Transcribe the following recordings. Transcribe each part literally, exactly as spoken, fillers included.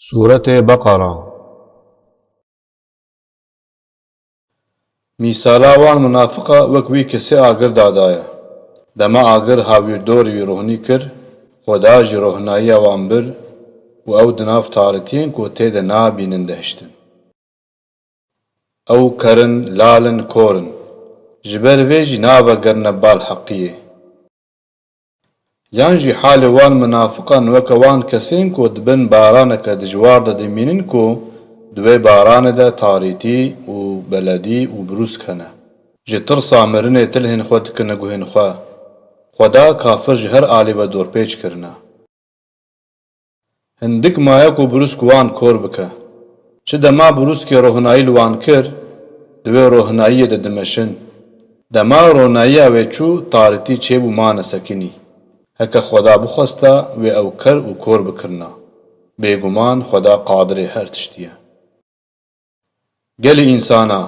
Sûretê Beqara. Mîsala wan munafiqa wek wî kesê agir da daye. Dema agir hawîrdorî wî rohnî kir, Xweda jî rohnayiya wan bir û ew di nav tarîtiyên ku tê de nabînin de hiştin. Ew ker in, lal in, kor in. Ji ber vê jî navegerine bal heqiyê. Yan jî halê wan munafiqan weke wan kesên ku di bin baraneke dijwar de dimînin ku di wê baranê de tarîtî û beledî û brûsk hene. Ji tirsa mirinê tilhên xwe dikine guhên xwe. Xweda kafir ji her alî ve dorpêç kirine. Hindik maye ku brûsk wan kor bike. Çi dema brûskê rohnayî li wan kir, di wê rohnayiyê de dimeşin. Dema ronayiya wê çû, tarîtî çêbû mane sekinî. Heke Xweda bixwesta, wê ew ker û kor bikirina. Bêguman Xweda qadirê her tiştî ye. Gelî însana,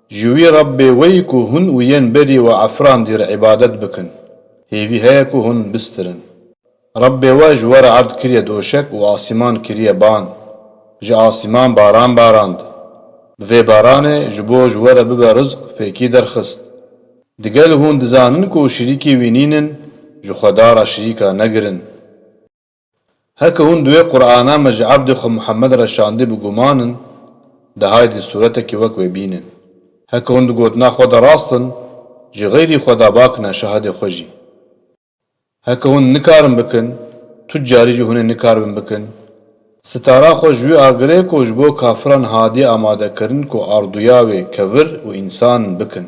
ji wî Rebbê weyî ku hûn û yên berî we efirandî re îbadet bikin, hêvî heye ku hûn bistirin. Rebbê we ji we re erd kiriye doşek û asîman kiriye ban. Ji asîman baran barand. Bi vê baranê ji bo ji we re bibe rizq, fêkî derxist. Digel hûn dizanin ku şirîkê wî nînin, ji Xweda re şirîka negirin. Heke hûn di wê Qur'ana me ji evdê xwe Muhammed re şandî bi guman in, di haydî sûretekî wek wê bînin. Heke hûn di gotina xwe de rast in, ji xeyrî Xweda bakine şahidê xwe jî. Heke hûn nikarin bikin, tu carî jî hûn ê nikaribin bikin. Sitara xwe ji wî agirê ku ji bo kafiran hadiye amadekirin ku arduya wê kevir û însan bikin.